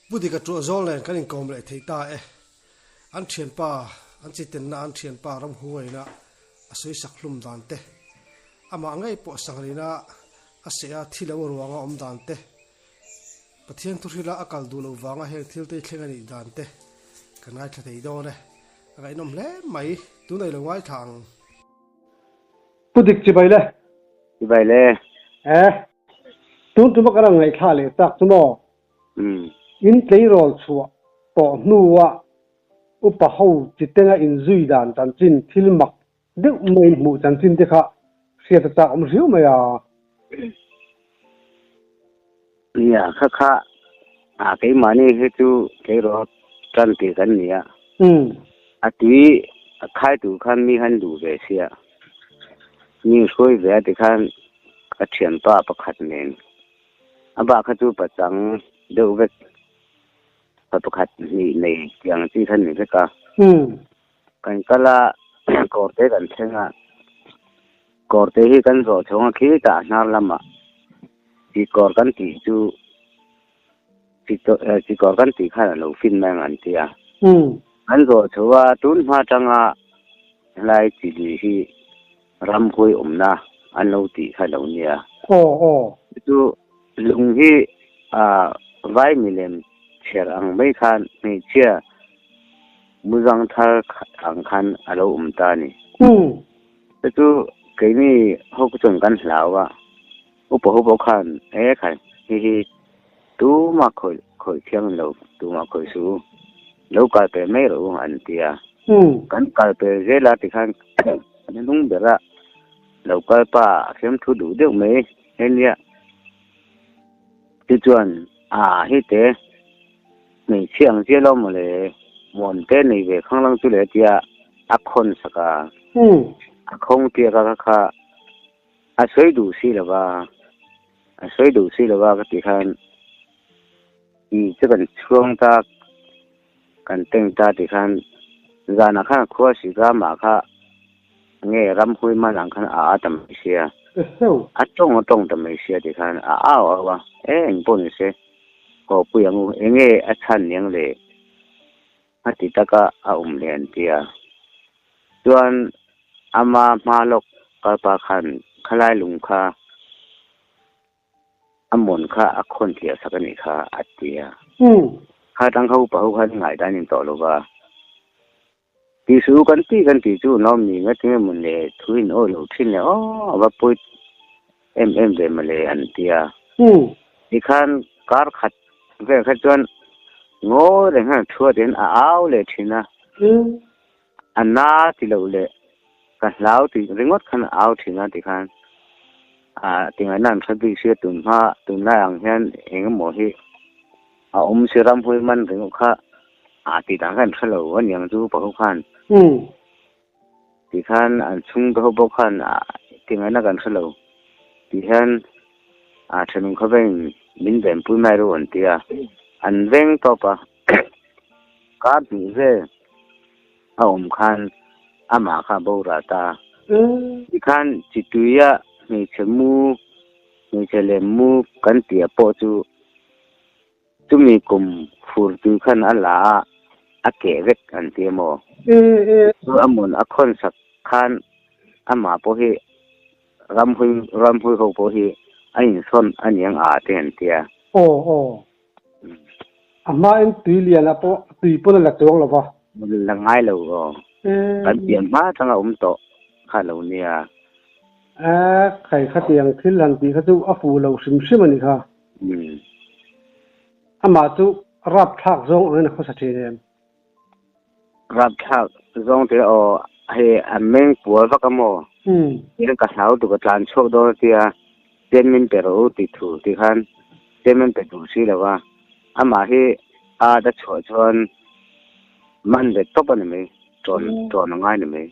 Pu Dika Tuahzawl nen kan inkawm leh thei ta e. An thianpa, an chitenna an thianpa ramhuaina a sawisak hlum dan te, amah ngei pawh sangrina a seh a thi lo ruanga awm dan te, Pathian thuhrila a kal duh loh vanga heng thil te thleng a nih dan te kan ngaithla thei dawn e. A ngaihnawm hle mai, tunah i lo ngaithla ang. Pu Dik chibai le. Chibai le. E. Tun tuma kan rawn ngaihthla leh chak chu maw? In tleirawl chhuah tawh hnua upa ho chitenga inzui dan chanchin thil mak deuh maiin hmuh chanchin te kha hriat a chak awm riau mai a. Nia, kha kha a keimahni hi chu tleirawl tan tih kan ni a. A tui a khai tur khan mi han duh ve sia. Mi hruai ve a tikhan ka thianpa pakhat nen a bak kha chu pachang deuh vek pa pakhat hnih nei tih ang chi kha ni vek a. Kan kal a, kawr te kan thleng a, kawr te hi kan zawh chhawng a khi tah hnar lamah chi kawr kan tih chu chi kawr kan tih khan a lo fin mai ang an ti a. Kan zawh chho a, tun hma atanga helai chi lui hi ramhuai awmna an lo tih kha lo nia. Chu lung hi vai milem chher ang mai khan hmeichhia Muzang thar ang khan a lo awm ta a ni. Chu chu keini ho chu chuan kan hlau a, upa ho pawh khan e khai hei hi tumah khawih khawih thiang lo tumah khawih suh u, lo kal pe mai rawh u an ti a. Kan kal pe zel a tikhan kan hnung ber a lo kal pa a fiamthu duh deuh mai hei nia. Chu chuan a hei te. Hmeichhia ang chiah lo maw le, muan te nei ve khang lang chu le tia a khawn sak a, a khawng tia ka kha a sawi duh si lo va, a sawi duh si lo va ka tih khan i chu kan chhuang ta kan teng ta tih khan zanah khan a khua si ka mah kha nge ramhui man ang khan a a ta mai sia, a tawng a tawng ta mai sia tih khan a au au a, e engpawh ni se. Haw pui ang u, enge a chhan niang le? A ti taka a awm leh an ti a. Chuan ama hma lawk kalpa khan khalai lung kha a mawn kha a khawn tliah sak a nih kha a ti a. Kha tang ho pa ho khan ngaihdan in tawh lo va. Tihsuh kan tih kan tih chu lawm ni nge tinge maw le thu in awi lo thin le aw a va pawi em em ve maw le an ti a. Tikhan kar khat vel kha chuan ngawi reng hian thu atin a au leh thin a, a na ti loh leh ka hlau tih ringawt khan a au thin a tikhan a tingaihna an hre bik sia tunhma tunlai ang hian eng emaw hi A awm si ram hui man ringawt kha a tih dan khan hre lo a niang chu paho khan. Ti khan an chhung te ho pawh khan a ti ngaihna kan hre lo. Ti hian a thenawm kha veng min venpui mai ru an ti a. An veng tawp a kar hnih vel a awm khan amah kha a boral ta. Ti khan chi tuia hmeichhe mu hmeichhe lem mu kan tih pawh chu Chumi kum fur tui khan a la a, a keh vek an ti emaw? Chu a mun a khawn sak khan amah pawh hi ramhui ramhui ho pawh hi a insawn a niang a te an ti a. Aw aw. A hmain tui lian ah pawh tui pawn a la chuang lo va. La ngai lo aw. Kan pian hma atanga awm tawh kha lo nia. E khai khatiang thil han tih kha chu a fuh lo hrim hrim a nih kha. Amah chu rapthlak zawng angin a khawsa thin em? Rapthlak zawng tih aw hei a meng pual vak a maw? Tin ka hlau tuk a tlan chhuak dawn a tia chen min pe rawh u tih thu tih khan chen min pe duh si lo va. Amah hi a at a chhuah chuan man ve tawp a ni mai, ṭawn ṭawn a ngai ni mai.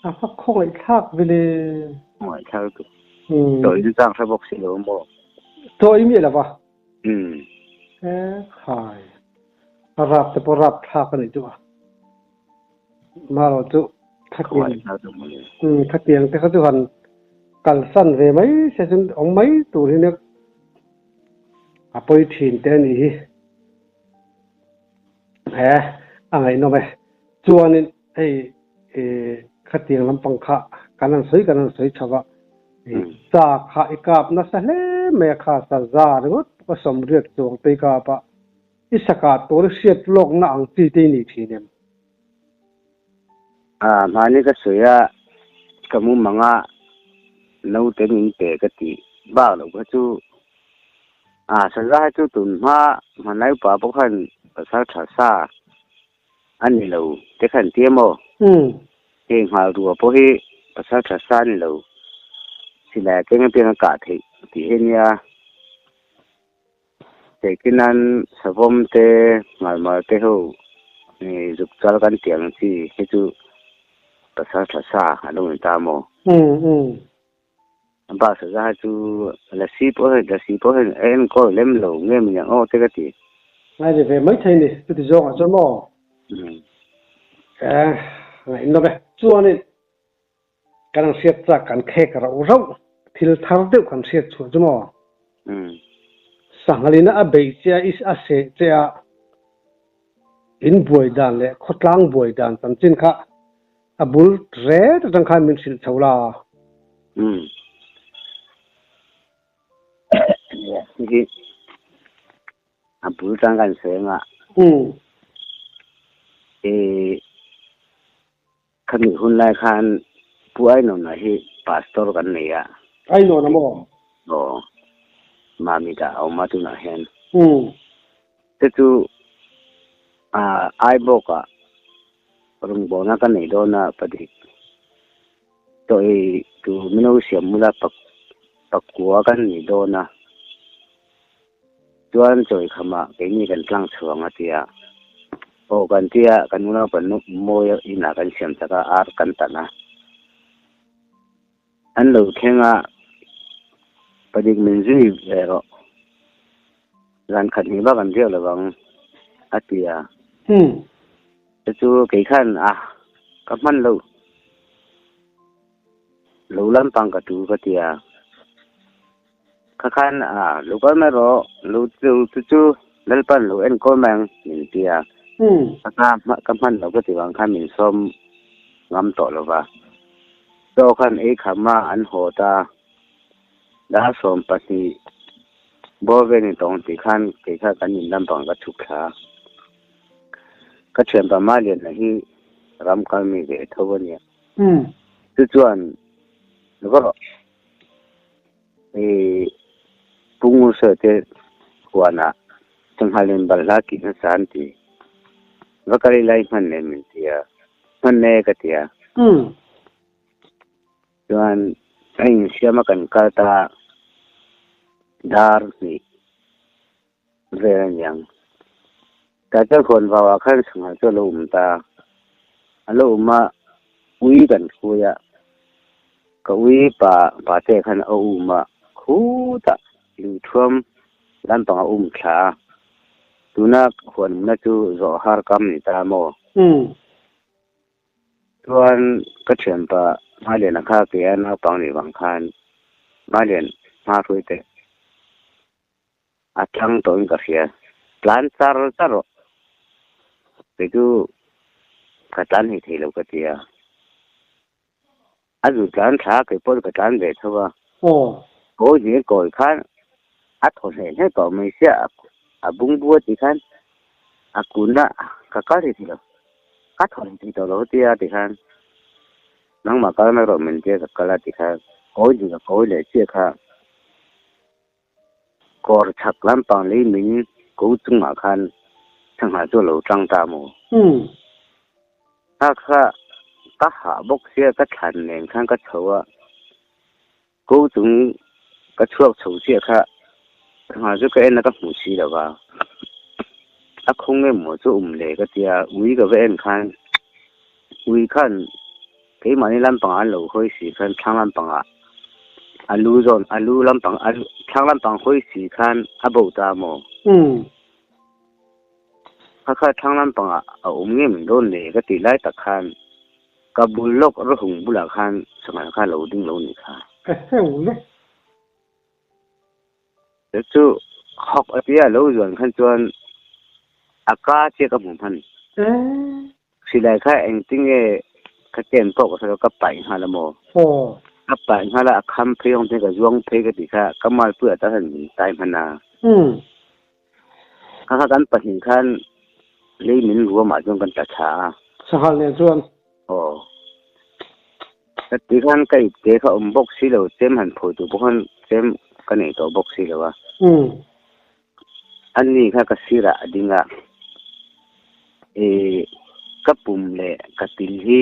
A va khawngaihthlak vele. Khawngaihthlak lutuk. Chaw in chang hre bawk si lo maw? Chaw i miah lo va. E khai. A rap te pawh rap thlak a nih chu a. Marawh chu khatiang khatiang te kha chu han kalsan ve mai se chuan awm mai tur hi nia a pawi thin te a nih hi. He a ngaihnawm e. Chuanin hei khatiang lampang kha kan han sawi kan han sawi chho a, sa kha i kap nasa hle mai a kha sa za ringawt pawh a sawmriat chuang te i kap a, i sa kah tur i hriat lawkna ang chi te i nih thin em? A hmani ka sawi a, ka mumang a naute min pe ka tih bak loh kha chu a saza hi chu tun hma hmanlai upa pawh khan pasal tha sa a ni lo te khan tia maw? Heng nghal rua pawh hi pasal tha sa a ni lo, silai a keng apiang a kah theih tih hi a nia. Tehkinan savawm te, ngalmal te ho zuk chal kan tih ang chi hi chu pasal tha sa a lo ni ta maw? A bak saza hi chu lasi pawh hian lasi pawh hian a enkawl lem lo nge min ang aw te ka ti. Ngai ve ve mai thei ni chuti zawng ah chuan maw? Ngaihnawm e. Chuanin Kan ang hriat chak kan khek rauh rauh, thil thar deuh kan hriat chhuah chu maw? Sanghalina a beih che a, a seh che a, in buai dan leh khawtlang buai dan chanchin kha a bul ret atang khan min hrilh chho la. A bul tang kan sawi anga. Khami hun lai khan Pu Ainawna hi Pastor kan nei a. Ainawna maw? Aw. Mami dah a awm a tunah hian. Te chu Aibawkah rawngbawlna ka nei dawn a padik tawh ei tur min lo siam mula pakua kan nei dawn a. Chuan chawikhamah keini kan tlang chhuang a tia. Aw kan tia kan unaupa mawi inah kan siam chak a, ar kan tan a. An lo thleng a, padik min zui ve rawh. Zan khat hnih bak an riak lo vang a ti a. Chu chu kei khan a ka hman lo. Lo lampang ka tu ka ti a. Kha khan a lo kal mai rawh, lo chu chu Lalpan lo enkawl mai ang min ti a. Ka ka hman lo ka ti vang khan min sawm ngam tawh lo va. Chaw khan ei kham a an haw ta. Dar 12 bawr vel ni tawng tih khan kei kha kan in lampang ka chhuk thla a. Ka thianpa Maliana hi ram kal mi ve tho a nia. Chu chuan va rawh. I Pu Ngursawi te huanah Sanghalin balhla kih nasa an ti. Va kal ila i hman em min ti a, hman e ka ti a. Chuan a insiam a kan kal ta dar hnih vel a niang. Tlai chuan huan vauah khan sanghal chu a lo awm ta. A lo awm a, ui kan hruai a, ka ui pa pa te khan a um a, khutah lungthuam lampang a um thla a. Tuna huan awmna chu zawh har kam ni ta maw? Chuan ka thianpa Maliana kha kei a naupang nih vang khan Malian hma hruai teh. A tlang tawhin ka hria. Tlan char char rawh. Kei chu ka tlan hei thei lo ka ti a. A zu tlan thla kei pawh chu ka tlan ve tho a. Kawi hnih kawi khan a thaw hleh hleh tawh mai sia a bungbu a tih khan a kun a ka kal thei thei lo. Ka thaw hleh thei tawh lo a tia ti khan nangmah kal mai rawh min tia ka kal a ti khan kawi hnih ka kawi leh chiah kha. Kawr chhak lampang lei min ko chungah khan sangha chu a lo tang ta maw? Kha kha ka hah bawk sia ka thlan nen khan ka chho a, ko chung ka chhuak chho chiah kha sangha chu ka en a ka hmu si lo va, a khawng emaw chu awm le ka tia ui ka va en khan ui khan Keimahni lampangah an lo hawi si khan thlang lampangah a lu zawn a lu lampang a thlang lampang hawi si khan a bo ta maw? Kha kha thlang lampangah a awm nge min dawn le ka tih lai tak khan ka bul lawk rawhung bulah khan sanghal kha a lo ding lo nih kha. Eheu le. Chu chu hawk a tia lo zuan khan chuan. A ka chiah ka hmu hman. Silai kha engtinge ka ken pawh ka hre lo, ka paih nghal a maw? Ka paih nghal a, a kham phei awng te ka zuang phei ka tih kha ka malpui ah tan min tai hman a. Kha kha kan pahnih khan lei min ruam ah chuan kan tla thla a. Sanghal nen chuan? Aw. Ka tih khan ka ipte kha awm bawk si lo, chem han phawi tur pawh khan chem ka nei tawh bawk si lo a. Ani kha ka sirah a ding a, ih ka pum leh ka til hi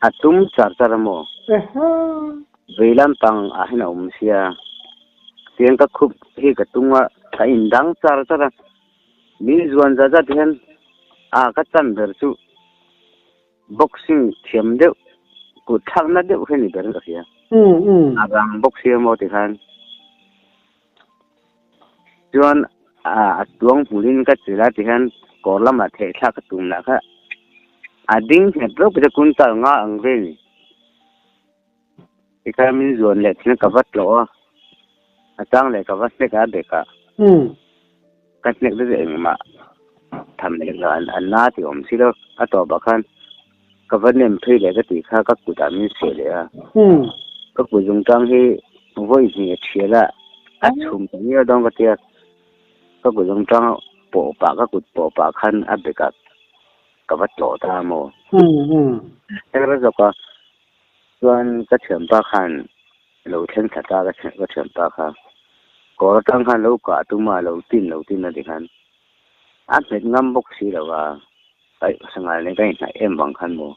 a tum char char a maw? Vei lampang ah hian a awm sia, tiang ka khup hi ka tung a, ka indang char char a, min zuan zat zat hian a ka chan ber chu boxing thiam deuh kut thlakna deuh hi a ni ber in ka hria, a rang bawk sia maw tikhan. Chuan a tuang hmuhin ka chilh a tihian kawr lamah theih thlak ka tum lah kha a ding nghet rawk chu kun chal nga ang vel ni. Tikhan min zuan leh thin a ka va tlawh a, a chang leh ka va hnek a bek ah. Ka hnek te chu engmah tham leh lo an na tih awm si lo a tawpah khan ka va nem phei leh ka tih kha ka kutah min seh leh a. Ka kut zungtang hi vawi hnih a thial a, a chhum ta ngiau dawn ka tia. Ka kut zungtang pawh pah ka kut pawh pah khan a bekah ka va tlawh ta a maw. Heng zawk a chuan ka thianpa khan lo thleng thla ta ka thianpa kha kawr atang khan lo kah tum a lo tin lo tin a ti khan a hmet ngam bawk si lo a sanghal nen ka inhnaih em vang khan maw.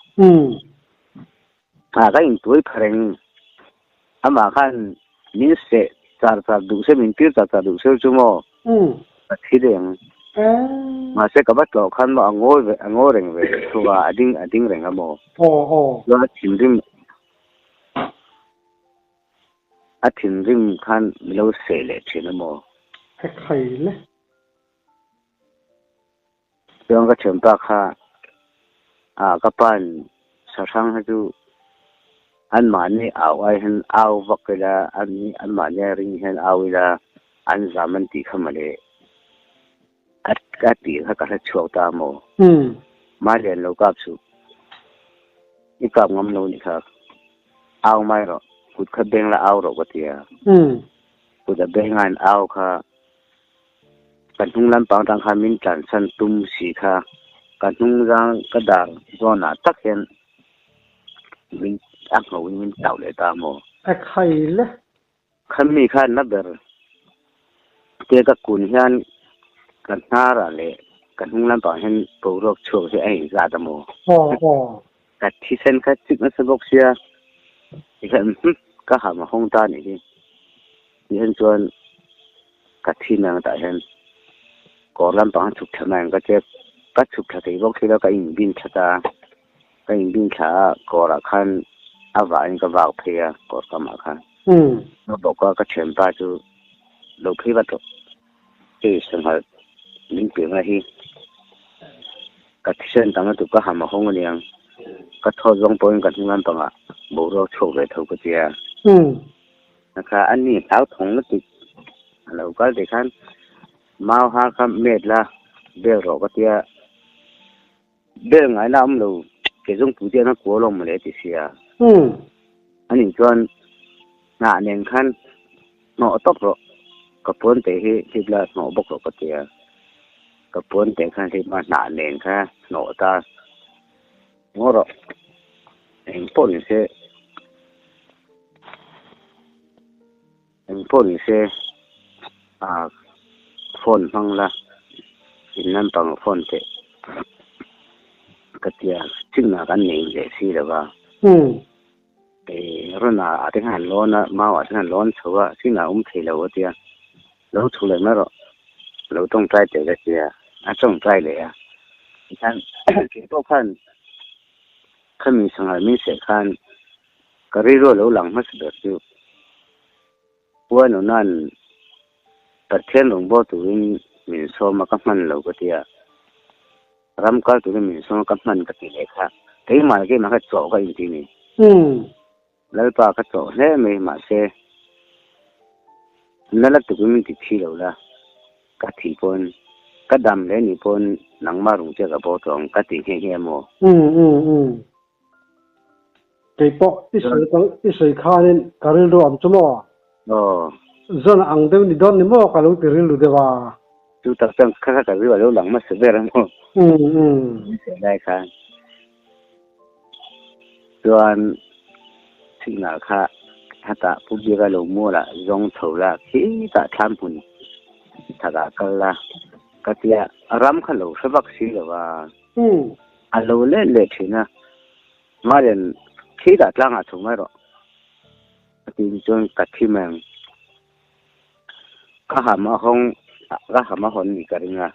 Ka intuai pha reng amah khan min seh char char duh se min tir char char duh se chu maw ka thi daih ang. Mahse ka va tlawh khan maw a ngawi ve a ngawi reng ve thung a a ding a ding reng a maw. Chuan a thinrim a thinrim khan min lo seh leh thin a maw. Chuan ka thianpa kha ah ka pa'n sahrang hi chu anmahni au ai hian au vak ila anmahni a ring hian au ila an zam an tih kha mawle a tih kha ka hre chhuak ta maw? Mahlian lo kap suh i kap ngam lo nih kha au mai rawh kut kha beng la au rawh ka ti a kut a beng a an au kha. Ka hnung lampang atang khan min tlansan tum si kha ka hnung zang ka dar zawnah tak hian min a ngho in min tauh leh ta maw? A khai le. Khami khan na ber te ka kun hian ka hnarah leh ka hnung lampang hian boruak chhuak hi a inzat a maw? Aw aw. Ka thisen kha chik nasa bawk sia tihian ka ham a hawng ta anih hi. Tihian chuan ka thi mai ang tah hian kawr lampang a chhuk thla mai ang ka che ka chhuk thla thei bawk thil a ka inbin thla ta a ka inbin thla a kawrah khan a vahin ka vak phei a kawr kamah khan ka bawk a ka thianpa chu lo phei vat rawh hei sanghal min piang a hi ka thisen tam lutuk ka ham a hawng aniang ka thawt zawng pawhin ka hnung lampangah boruak chhuak ve tho ka tia. Kha a ni hlau thawng lutuk a lo kal tih khan mau ha kha met la bel rawh ka tia bel ngaina awm lo ke zawng pui te an kual awm mawle a ti sia ani chuan hnah nen khan hnawh tawp rawh ka puan te hi hlip la hnawh bawk rawh ka tia ka puan te khan hlip a hnah nen kha hnawh ta ngaw rawh eng pawh ni se. Eng pawh ni se ah phone hmang la in lampang phone teh ka tia signal kan nei leh si lo va rawn ah te khan lawn a mau ah te khan lawn chho a signal awm thei lo a tia lo chhuk leh mai rawh lo tawngtai teh ka tia a tawngtai leh a tikhan keipawh khan khami sanghal min seh khan. Ka rilru a lo lang hmasa ber chu Puanuna'n Pathian rawngbâwl turin min sawm a, ka hman lo ka ti a. Ram kal turin min sawm a, ka hman ka ti leh kha. Keimah leh keimah kha chawh ka inti ni. Lalpa ka chawh hle mai, mahse, na la tukin min ti thi lo la, ka thih pawhin. Ka dam leh nih pawn nangmah rung che ka bo tawh ang ka ti nghe nghe maw? Umm umm umm. Keipawh i sawi ka i sawi khanin ka rilru am chu maw? Aw. Zawn ang deuh ni dawn ni maw ka lo ti rilru deuh a. Chu tak chuan kha kha ka rilru a lo lang hmasa ber a maw? Umm umm. I sawi lai khan. Chuan signal kha hetah Pu Biaka lo mual ah zawng chho la khitah thlam hmun thakah kal la ka tia ram kha lo hre vak si lo a. A lo let leh thin a, Marian khitah tlangah chho mai rawh a tih chuan ka thi mai ang. Ka ham a hawng ka ham a hawn ni ka ring a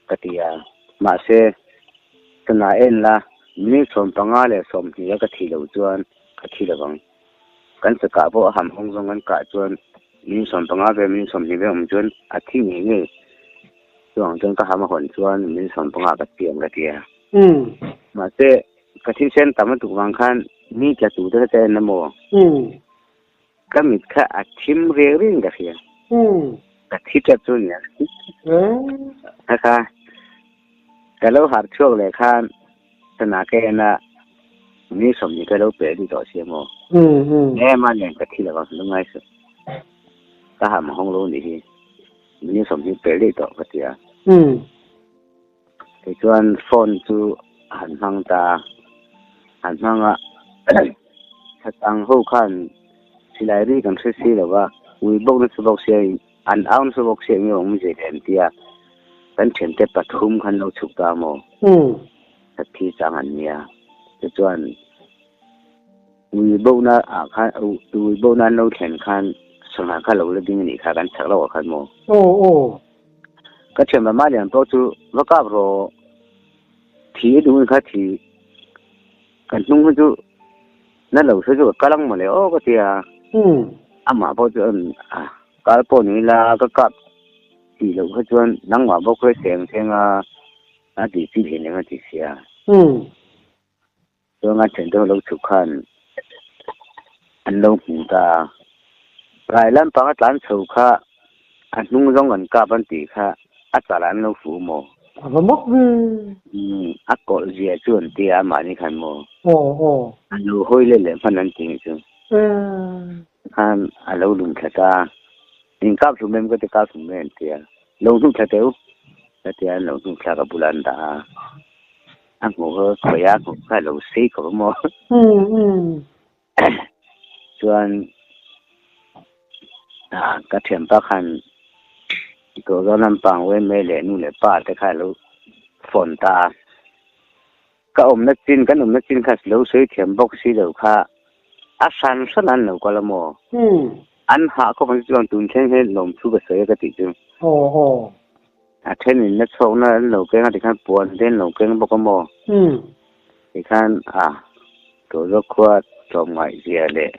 ka ti a, mahse chana en la minute 15 leh 20 a ka thi loh chuan ka thi lo vang. Kan chakah pawh a ham hawng zawng kan kah chuan minute 15 vel minute 20 vel awm chuan a thi ngei ngei. Chuvang chuan ka ham a hawn chuan min 15 ka ti ang ka ti a. Mahse, ka thisen tam lutuk vang khan mi tla tur te kha ka en a maw? Ka mit kha a thim riang riang ka hria. Ka thi tlat chu nia. Kha ka lo harh chhuak leh khan sana ka en a, mi 20 ka lo pe duh tawh sia maw? Nge mah nen ka thi lovang lungngai suh. Ka ham hawng lo nih hi. Minute 20 pel daih tawh ka ti a. Tichuan phone chu a han hmang ta a, han hmang a that ang ho khan silai ri kan hre si lo va, ui bawk nasa bawk sia an au nasa bawk sia eng awm zir em tia kan thiante pathum khan lo chhuk ta maw? That thi chang an nia. Tichuan ui bawkna ah khan ui bawkna an lo thlen khan sangha kha lo la ding a nih kha kan chak loh ah khan maw? Aw aw. Ka thian mama lian pawh chu va kap rawh thi a duh kha thi kan hnung hi chu na lo hre chu ka kal ang mawle aw ka ti a. Amah pawh chu a kal pawh ni ila ka kap tih loh kha chuan nangmah bawk kha seng seng a a tih chi hlen eng a ti sia. Chuan a thiante ho lo chhuk khan an lo hmu ta a, rai lampang a tlan chho kha a hnung zawng an kap an tih kha a chalah an lo fu maw? A va mak ve. Umm, a kawlh zia chu an ti a mahni khan maw? Aw, aw. A lo hawi let leh hman an ti ang chu. Khan a lo lum thla ta a, in kap hlum em ka ti kap hlum em an ti a, lo hnuk thla teh u ka ti a, an lo hnuk thla ka bulah an dah a. A hmuh kha khawi a hmuh kha lo sei khawp a maw? Chuan ka thianpa khan Tawhzawl lampang UMA leh nu leh pa te kha lo phone ta a. Ka awmna chin, kan awmna chin kha lo sawi thiam bawk si lo kha a hran hran an lo kal a maw? An hah khawp ang chu chuan tun thleng hian lawmthu ka sawi a ka tih chu. Aw aw. A thenin na chhuakna an lo keng a tikhan puan te an lo keng bawk a maw? Tikhan a Tawzawk khua tlawm ngaihzia leh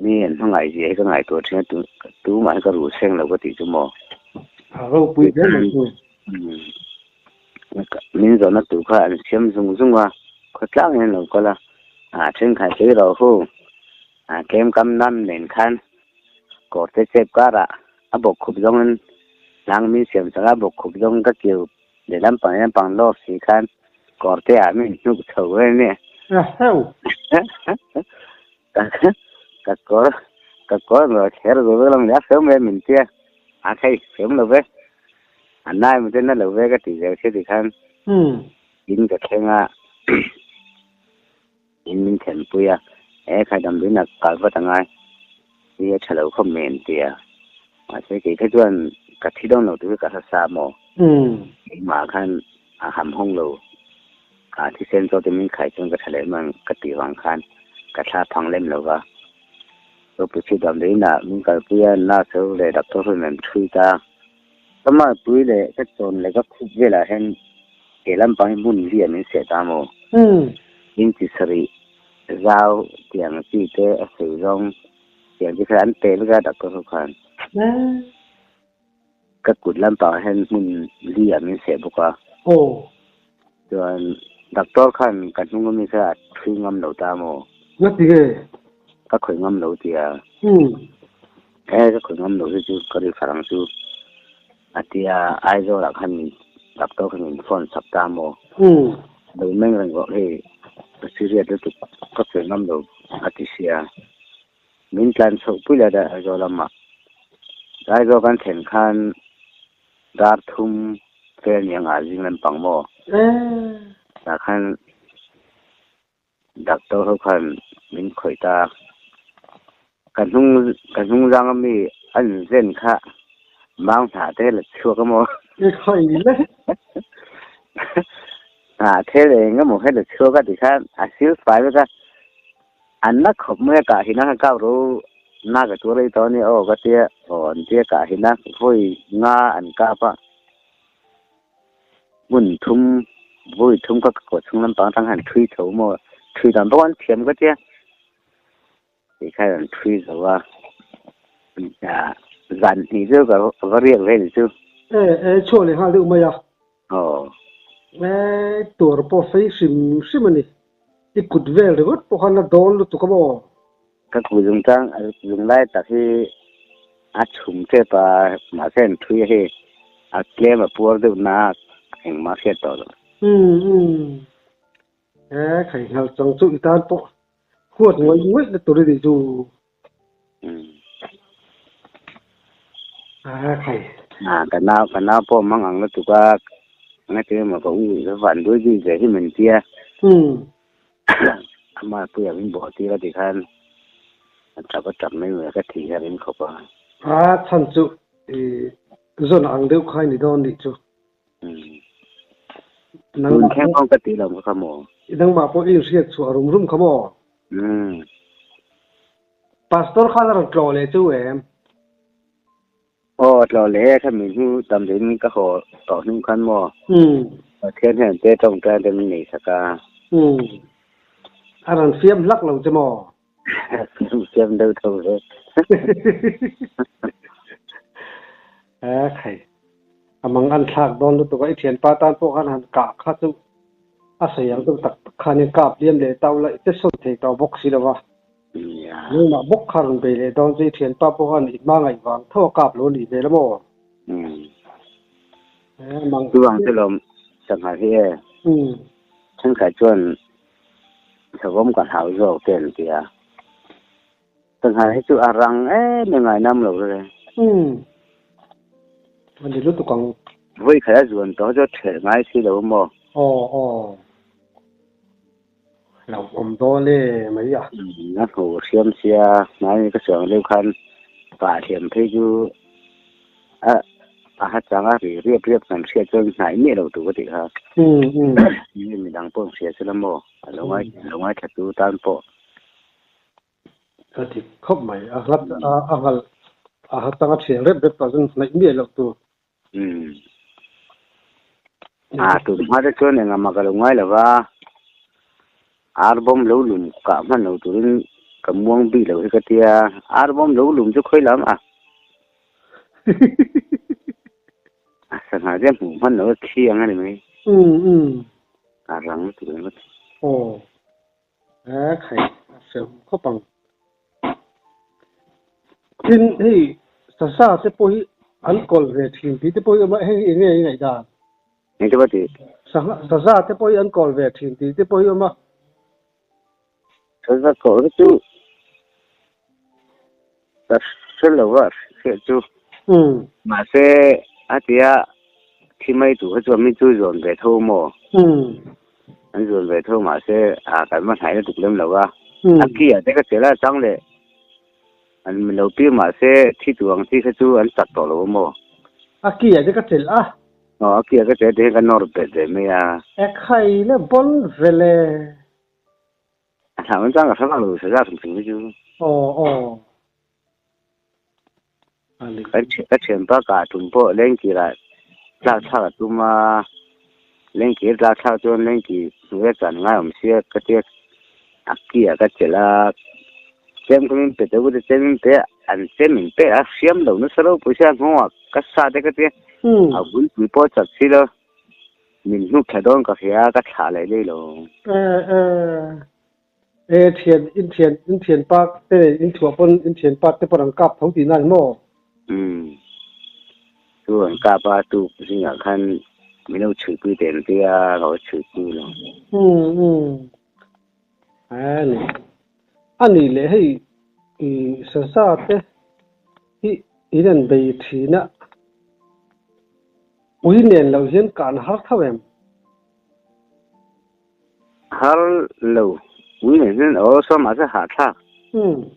mi an hmangaihzia hi ka ngaihtuah thin a, tumah hi ka ruh seng lo ka tih chu maw? A ropui hle mai chu. Min zawhna tur kha an siam zung zung a, khawtlangin an lo kal a, a thenkhat hlei rawh hu, a tlem kam nam nen khan kawr te chep karah a bawk khup zawngin hnang min siam sak a, bawk khup zawng ka kiu lehlam pang lehlam pang lawr si khan kawr te ah min hnuk chho vel nia. Ka kawr ka kawr lo kher zo vek lam nia hrehawm ve min tia a thei hrehawm lo ve a nai maw te na lo ve ka ti zel si tikhan in ka thleng a. In min thlenpui a, he khai damdawiin a kal vat a ngai hi a tha lo khawp mai an ti a, mahse kei kha chuan ka thi dawn lo tur hi ka hre sa maw? Keimah khan a ham hawng lo, a thisen chaw te min khai chuan ka tha leh mai ang ka tih vang khan ka thla phang lem lo va. Ropui damdawiin ah min kalpui a, nurse ho leh doctor ho in an thui ta a, ka malpui leh ka chawn leh ka khup velah hian He lampang hi hmun lian in seh ta maw? Inchi sarih zau tiang chi te a sei zawng tiang chi kha an pe vek a doctor ho khan. Ka kut lampang ah hian hmun lian in seh bawk a. Chuan doctor khan ka hnung ami kha a thui ngam lo ta maw? Ngati nge? Ka khawih ngam lo tia. He ka khawih ngam lo hi chu ka ri farang chu. A tia Aizawlah khan min doctor khan min phone sak ta maw? Lo meng reng rawh hei ka serious lutuk ka sawi ngam lo a ti sia. Min tlan chhoh pui leh daih Aizawl lamah. Aizawl kan thlen khan dar thum fel ni anga zing lampang maw? Tah khan Doctor ho khan min khawih ta. Ka hnung ka hnung zang ami an zen kha mau hnah te la chhuak emaw. I khawih le. Hnah the leh eng emaw kha la chhuak a tikhan a sil fai vek a. An la khawp mai a kah hina khan kap ro na ka tur ei tawh a nia aw ka tia aw an tia kah hina vawi nga an kap a. Hmun thum, vawi thum kha ka kawt chhung lampang atang hian thui tho maw? Thui dan bawk an thiam ka tia. Tih kha an thui zo a. Zan hnih chu ka va riak ve ni chu. E, e, chhuah leh nghal deuh mai a. Aw. E, tur pawh fei hrim hrim a ni. I kut vel ringawt pawh khan a dawn lutuk a maw? Ka kut zungchang zunglai tak hi a chhum tep a, mahse an thui a hei a tlem a puar deuh na a engmah a hriat tawh lo. Umm umm. He khai nghal chang chu i tan pawh huat ngawih ngawih na tur i nih chu. Umm. A khai. A ka nau ka nau pawh mang ang lutuk a, engati emaw ka u van dui dui ve hi min tia. Umm. Ama puia min bawh tir a ti khan a tap a tap mai mai a, ka thih hian in khawp a. A chhan chu i zawn ang deuh kha i ni dawn nih chu. Tun thleng pawh ka tih lo kha maw? Nangmah pawh i inhriat chhuah rum rum kha maw? Pastor khan a rawn tlawh leh chu em? Aw tlawh leh e, khami hnu tam deuhin ka haw tawh hnung khan maw? Pathian hian te tawngtai te min nei sak a. A rawn fiam hlak lo che maw? Fiam deuh tho ve. E khai, a mang an thlak dawn lutuk a, i thianpa tan pawh khan han kah kha chu a sawi ang deuh tak tak khanin kap liam leh tau la i che sawn thei tawh bawk si lo va. Nangmah bawk kha rawn bei leh dawn chu i thianpa pawh khan i hma ngaih vang tho a kap lo a nih hmel a maw? E mang. Chuvang chu lawm sangha hi e. Thenkhat chuan Savawm ka hlau zawk te an ti a. Sangha hi chu a rang em em ngainam lo reng. Umm. A ni lutuk ang. Vawi khat a zuan tawh chu a ṭhelh ngai si lo maw? Aw aw. Lo awm dawn e mai a. Umm a hmu hriam sia hmai ka chuang deuh khan pah thiam phei chu a a ha chang a ri riap riap kan hriat chuan hnai miah lo tur ka tih kha. Ni midang pawh hria chu la maw a lo ngai lo ngaithla tu tan pawh. Ka dik khawp mai a hlat a a ngal a ha chang a thian rep rep tawh chuan hnaih miah loh tur. Umm a tun hma te chuan engah mah ka lo ngai lo va arbawm lo lum kah hman lo turin ka muang bik lo hi ka tia arbawm lo lum chu khawi lam a. A sangha te hmuh hman lo a thi ang a ni mai. Umm umm. A rang lutuk ringawt. Aw. A khai a fel khawp ang. Tin hei sasa te pawh hi an kawl ve thin tih te pawh hi awm a, hei hi eng nge i ngaihdan? Eng te pawh tih? Sangha sasa te pawh hi an kawl ve thin tih te pawh hi awm a. Sasa kawl hi chu ka hre lo a hriat chu. Mahse a tia thi mai tur kha chuan mi chu zawn ve tho maw? An zawn ve tho mahse a kan va hnai lutuk lem lo a. A ki ah te ka chelh a chang leh an lo pi mahse thi tur ang chi kha chu an chak tawh lo maw? A ki ah te ka chelh a. Aw a ki ah ka chelh te hian ka nawr bet ve mai a. E khai le bon vele. A thlah man chang ka hre vak lo sa za hrim hrim hi chu. Aw aw. Ka thianpa kah tum pawh lengkirah tlak thlak a tum a, lengkir tlak thlak chuan lengkir hnuaia chan ngai awm sia ka tia a ki ah ka chelh a, chem kha min pe teuh ka ti chem min pe a, an chem min pek a hriam lo nasa lo pawisa nghawngah ka sa te ka tia a vulpui pawh a chat si lo. Min hnuk thla dawn ka hria ka thlah leh daih lo. E e e thian in thian in thian pa te in thuah pawn in thian pa te pawn an kap tho tih na ni maw? Umm. Chu an kap a tuk zingah khan min lo chhuipui teh an tia ka va chhuipui lo. Umm umm a ni a ni leh hei i saza te hi in an bei thin a ui nen loh hian kan har tho em? Har lo ui nen hian aw saw mahse hahthlak. Umm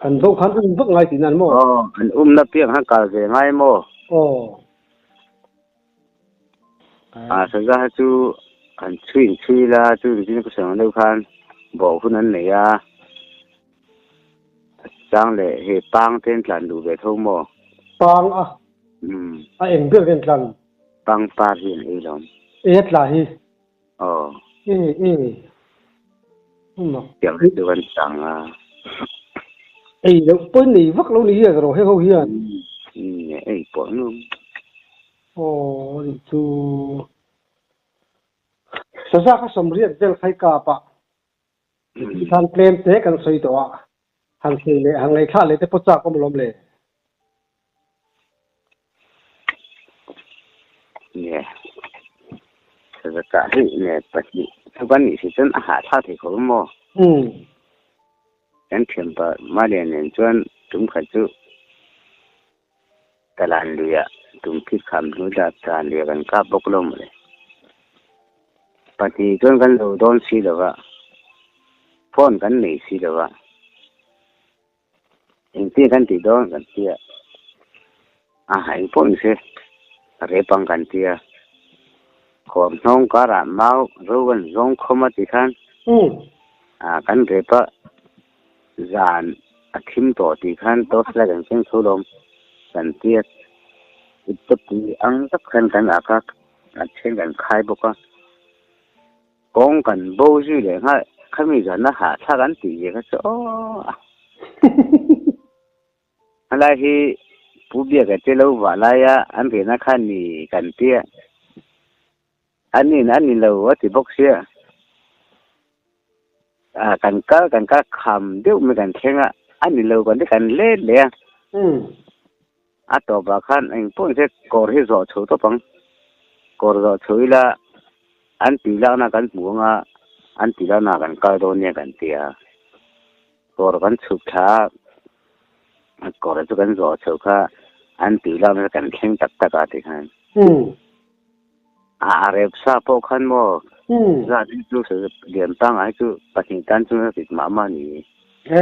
An bo khan um vak ngai tihna an maw? Aw, an umna piang khan kal ve ngai maw? Aw. A saza kha chu an chhui in chhui la, chu zin ka sawi ang deuh khan bawh hun an nei a, chang leh hei pang te an tlan duh ve tho maw? Pang a? Umm. A eng ber hian tlan? Pang par hi an ei lo. E a tla hi? Aw. E e. Mak. Tiang hi chu kan chang a. Ei loh pawhin nei vak lo ni hian rawh heng ho hian. Umm ei pawh an awm. Aw ani chu. Saza kha sawmriat vel khai kap a. Tikhan tlem te kan sawi tawh a. Han sawi leh han ngaihthlah leh te pawh chak awm alawm le. Nge saza kah hi nge pahnih chu kan nih si chuan a hahthlak thei khawp a maw? Kan thianpa Malian nen chuan tum khat chu Talan luiah tum phit kham hnu dah tan luiah kan kap bawk lo mawle. Pahnih chuan kan lo dawn si lo va, phone kan nei si lo va. Engtin kan tih dawn kan tia, a ha eng pawh ni se, a rep ang kan tia. Khawm hnawng karah mau ro kan zawng khawm a ti khan, kan rep a zan a thim tawh tih khan torchlight an keng chho lawm kan tia. Iptepui ang tak khan kan ak a, a then kan khai bawk a. Kawng kan bo zui leh nghal khami zan a hahthlak an tih ve kha chu aw a. Helai hi Pu Biaka te lo vah laia an riahna kha ni kan tia. An in a ni lo a ti bawk sia. A kan kal kan kal kham deuh mai kan thleng a, a ni lo kan ti kan let leh a. A tawpah khan eng pawh ni se kawr hi zawh chho tawp ang. Kawr zawh chho ila an tui lakna kan hmu anga an tui lakna kan kal dawn nia kan ti a. Kawr kan chhuk thla a, kawr chu kan zawh chho kha an tui lakna kan thleng tak tak a ti khan. A rep sa pawh khan maw zat hi chu lian pangngai chu pahnih tan chuan a rit mah mah a ni. E,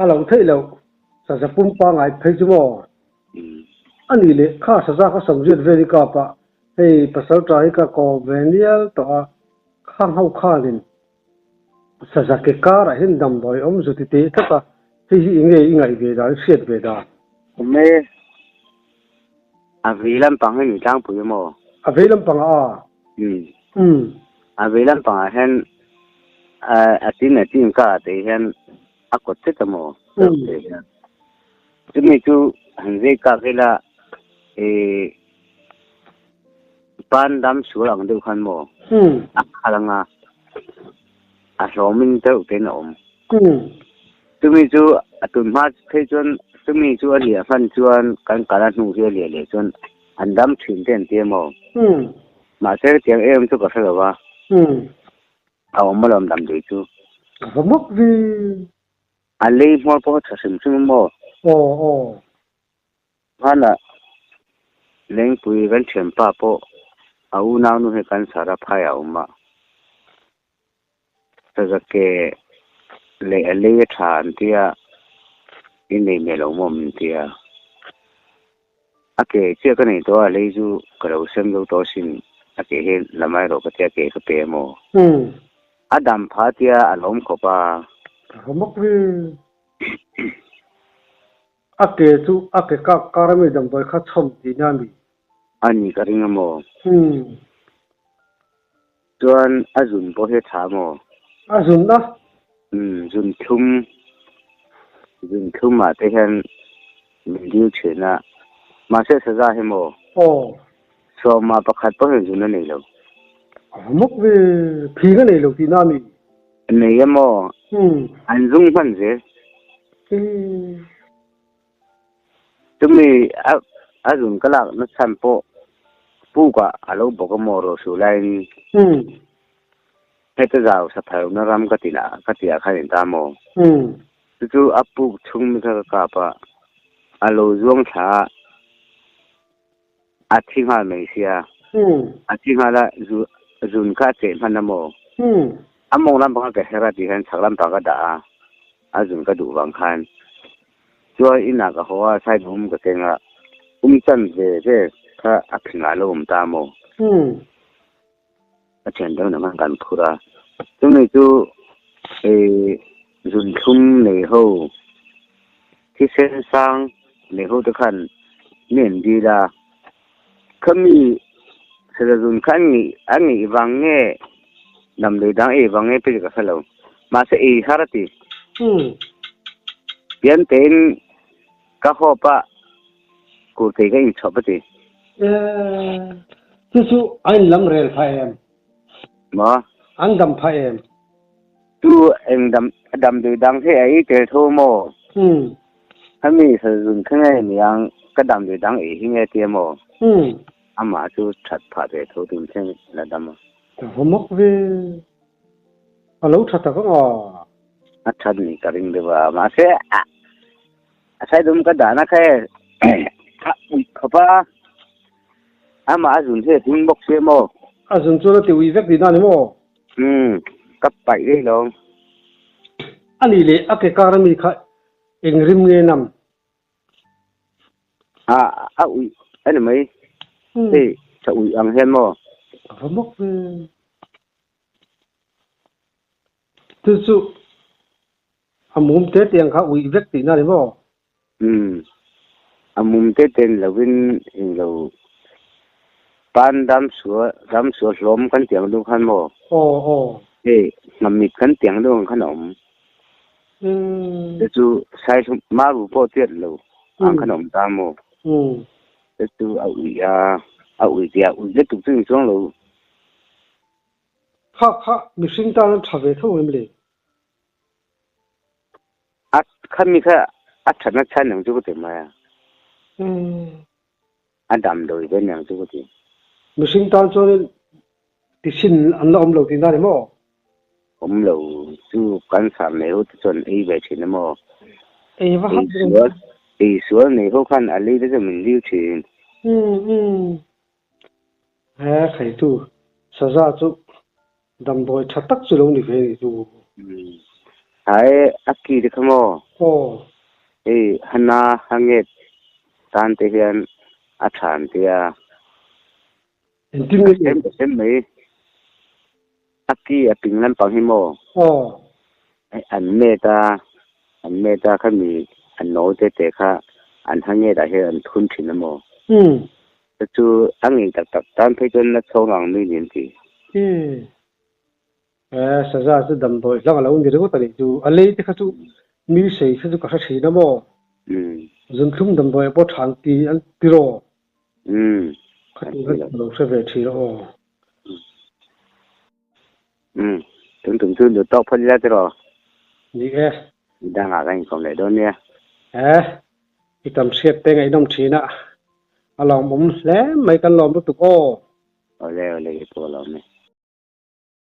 a lo theih loh. Saza pum pangngai phei chu maw? A nih leh kha saza kha sawmriat vel i kap a, hei pasal ta hi ka kawm ve nial tawh a, khang ho khanin saza ke karah hian damdawi awm zu ti teh tlat a, hei hi enge i ngaih ve dan, i hriat ve dan? Awm e, a vei lampang hi ni tlangpui a maw? A vei lampang ah a? Umm. A vei lampang ah hian a tin a tin karah te hian A kawt che ta maw? Chumi chu han zai kak ila i pan dam sual ang deuh khan maw? A khal anga a hlawmin deuh tein a awm. Chumi chu a tun hma phei chuan chumi chu a liah hman chuan kan kal a hnu hi a liah leh chuan an dam thin te an ti a maw? Mahse hetiang em chu ka hre lo va. A awm alawm damdawi chu. A va mak ve. A lei hmawr pawh a tha hrim hrim a maw? Aw aw. Hmanah Lengpui kan thianpa pawh a unaunu hi cancer a phai a awm a. Sazake leh a lei a tha an tia, i nei hmel lo maw min tia. A ke chiah ka nei tawh a, lei chu ka lo sem zo tawh asin, a ke hi la mai rawh ka tia ke ka pe emaw? A dam pha tia a lawm khawp a. Ka va mak ve. A ke chu a ke kak kar ami damdawi kha chhawm tihna a ni. A ni ka ring emaw? Chuan a zun pawh hi a tha maw? A zun a? Umm, zun thlum, zun thlum ah te hian min dil thin a, mahse saza hi maw? Aw. Sawma pakhat pawh hian zun a nei lo. A va mawk ve, phing a nei lo tihna a ni. Nei a maw? Umm. An zung hman zel. Umm. Chumi a. A zun ka lak na chhan pawh pukah a lo bawk a maw rawh su laiin heta zau saphai awmna ram ka ti lah ka ti ah khan in ta maw? Chu chu a puk chhung mi kha ka kap a, a lo zuang thla a, a thi nghal mai sia. A thi nghal a, zun kha a cheh hman a maw? A mawng lampang a ka her a tih hian chhak lampang ka dah a, a zun ka duh vang khan. Chuan inah ka haw a, side um ka keng a, um chan ve ve kha a phingah a lo awm ta maw? A thian dang dang khan kan phur a, chumi chu ih zunthlum nei ho thisen sang nei ho te khan mi an dil a, khami sela zun kha an ngeih an ngeih vang nge damdawi dang ei vang nge pawh ka hre lo, mahse ei har a ti. Pian tein ka hawp a. Kurtei ka inchhawp a ti. Chu chu a inlam rel phah em? Maw? An dam phah em? Chu eng dam damdawi dang hi a ei tel tho maw? Umm. Hemi sazun kha nge niang ka damdawi dang ei hi nge tia maw? Umm. Amah chu that phah ve tho tum thleng la dam a. Ka va mak ve. A lo tha tak ang a. A that ni ka ring deuh a mahse a A saidum ka dahna kha e a uih khawp a, amah a zun hi a hing bawk sia maw? A zun chuan a ti uih vek tihna a ni maw? Umm, ka paih daih lo. A nih leh a ke kar ami kha eng rim nge nam? A, a uih a ni mai. Hei, tha uih ang hian maw? A va mawk ve. Chu chu A mum te te ang kha uih vek tihna a ni maw? Umm. A mum te te ni lovin englo pan dam sual dam sual hlawm kan tih ang deuh khan maw? Aw aw. Hei hnamit kan tih ang deuh ang khan a awm. Umm. Te chu saihlum maru pawh tiat lo ang khan a awm ta maw? Umm. Te chu a uih a, a uih tih a uih lutuk chu ni chuang lo. Kha kha mihring tan an tha ve tho em le? A khami kha a thatna chhan ang chu ka ti mai a. A damdawi ve niang chu ka ti. Mihring tan chuanin tichhin an la awm lo tihna a ni maw? Awm lo chu cancer nei ho te chuan ei ve thin a maw? Ei va hap ve. Ei sual nei ho khan a lei te chu min liu thin. He khaitu saza chu Damdawi tha tak chu lo ni ve ni chu. Hai a ki te kha maw? Aw. Hei hana hanget tan te hian a than tia. Engtin nge? A sem sem mai. A ki a ping lampang hi maw? Aw. An met a, an met a khami an nawi te te kha an hanget ah hian an thun thin a maw? Umm. Te chu a ngei tak tak tan phei chuan na chhawng ang mi nen ti. Umm. He saza chu damdawi hlang a lo ni ringawt a nih chu. A lei te kha chu mi sei kha chu ka hre thin a maw? Umm. Zunthlum damdawi pawh tha an ti an ti raw. Umm. Kha ti kha ka lo hre ve thin a aw. Umm. Tum tum chu duh tawk phawt ila tiraw? Ni e. Midangah kan inkawm leh dawn nia. He i tam hriat te ngaihnawm thin a. A lawmawm hle mai kan lawm lutuk aw. Awle awle i pawh a lawm e.